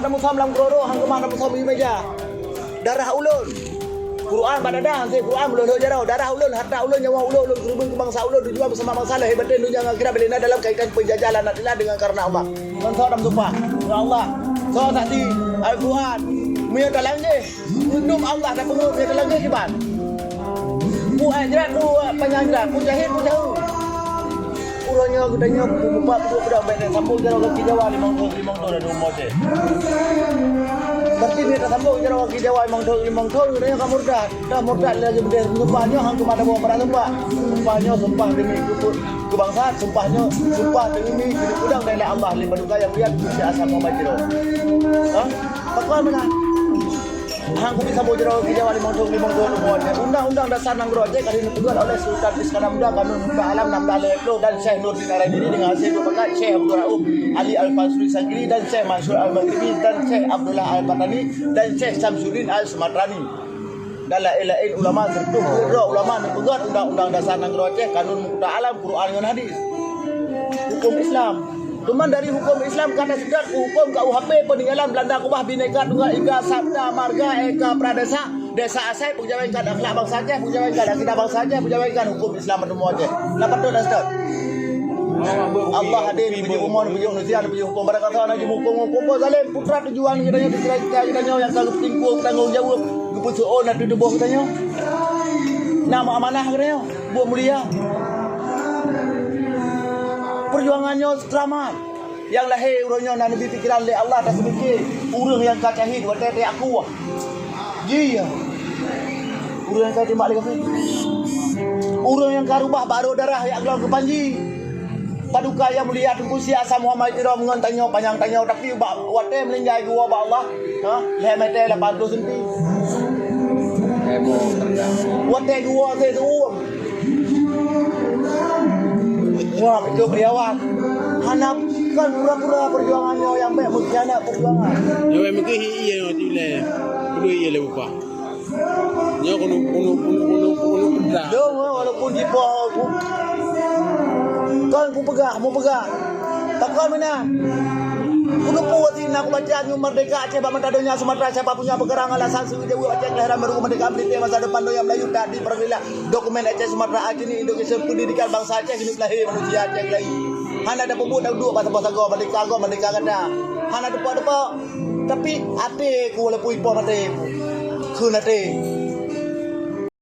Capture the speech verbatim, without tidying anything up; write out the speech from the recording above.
Na musam lam keudroe-droe, han keumah na musam di meja. Darah ulôn. Quran bak dada, han se Quran meulhok jaroe. Darah ulôn, harta ulôn, nyawa ulôn, ulôn keureubeuen keu bansa ulôn, tujuan beusama bansa lahé batén, donya ngon akhirat, bila na dalam kaitan penjajahan anak tila dengan karena Allah. Ngon soe na meusumpah? Ngon Allah. Soe saksi? Al-Quran. Meunyoe talang jih, untuk Allah tapeungeuet, meunyoe talang jih kiban. Ku ai jrat, ku panyang jrat, ku jahét, ku jauh. Uroe nyoe geutanyoe kupeugah peudong bèk sambông jaroe gaki Jawa limong thôn, limong thôn lam umu Aceh. Berarti meunyoe tasambông jaroe gaki Jawa limong thôn, limong thôn geutanyoe ka murtad. Ka murtad lagèe beudeh sumpah nyoe, han keumah taboh barang sumpah. Sumpah nyoe sumpah demi keu, keu bansa, sumpah nyoe sumpah demi keu peudong dan Allah lé paduka nyang mulia keu si asam Muhammad Jiro. Ha? Pakon meunan? Han keuneuk sambông jaroe gaki Jawa limong thôn, limong thôn umu Aceh. Undang-undang Dasar Nanggroe Aceh ka lheueh neupeugöt oleh Sultan Iskandar Muda, Kanun Muda Alam enam belas lima puluh dan Syekh Nurdin Al-Aidini dengan hasil mufakat Syekh Abdul Rauf Ali Al-Fansuri Sangkili dan Syekh Mansur Al-Maghribi dan Syekh Abdullah Al-Patani dan Syekh Samsuddin Al-Sumatrani. Dan laén-laén ulama, sireutoh peuet droe ulama neupeugöt Undang-Undang Dasar Nanggroe Aceh, Kanun Muda Alam, Quran ngon Hadis. Huköm Islam. Teuma dari huköm Islam ka taseutôt keu huköm K U H P, peuninggalan Beulanda keubah, Bhinneka Tunggal Ika, Sabta Marga, Eka Pradesa, Desa Asai, peujawaikan akhlak bansa Aceh, peujawaikan akidah bansa Aceh, peujawaikan huköm Islam lam umu Aceh. Na patôt taseutôt? Allah adil, peujeuet bumoe, peujeuet manusia, peujeuet huköm. Barangkasoe na jimuköm huköm zalim, putra tujuan geutanyoe, cita-cita geutanyoe nyang ka geupeutingkue, tanggong jaweueb, geupeuseuôn ateueh tuboh geutanyoe. Na meuamanah geutanyoe, buet mulia. Peujuangan nyoe seuteramat. Nyang lahé uroe nyoe na neubi pikeran lé Allah, taseumike ureueng nyang ka syahid watèe teuaku. Ji ya. Ureueng nyang ka teumbak lé kafé. Ureueng nyang ka reubah baro darah jak glong keu panji. Paduka nyang mulia Teungku Syèh Asam Muhammad Jiro ngon tanyoe panyang tanyoe, tapi bak watèe meuninggai geuwoe bak Allah, ha, lhèe meter lapan ploh senti. Watèe geuwoe seuuem. Wah, beutôi karyawan. Hana, kon pura-pura peujuangan nyoe nyang bèk meukhianat peujuangan. Nyoe bèk meukeue hi ié nyoe dilèe. Peudoi ié lé upah. Nyoe keuneuk, keuneuk, keuneuk, keuneuk, keuneuk peudra. Dong, walaupun jipoh aku. Kon kupeugah, mupeugah. Takon meunan. Kuneuk peue na kubaca nyoe merdeka Aceh bak mata donya Sumatra, siapa punya pengarang alasan seugeujaweueb Aceh kelahiran baru merdeka, melintang masa depan donya Melayu tak dipergila. Dokumen Aceh, Sumatra, Aceh ni Indonesia, pendidikan bangsa Aceh, hidup lahir manusia Aceh lagi. Hana ada pembuat dah duduk bak saboh sagoe, merdeka gob, merdeka gata. Hana teupok-teupok. Tapi até ku walaupun ipoh maté, kheun até.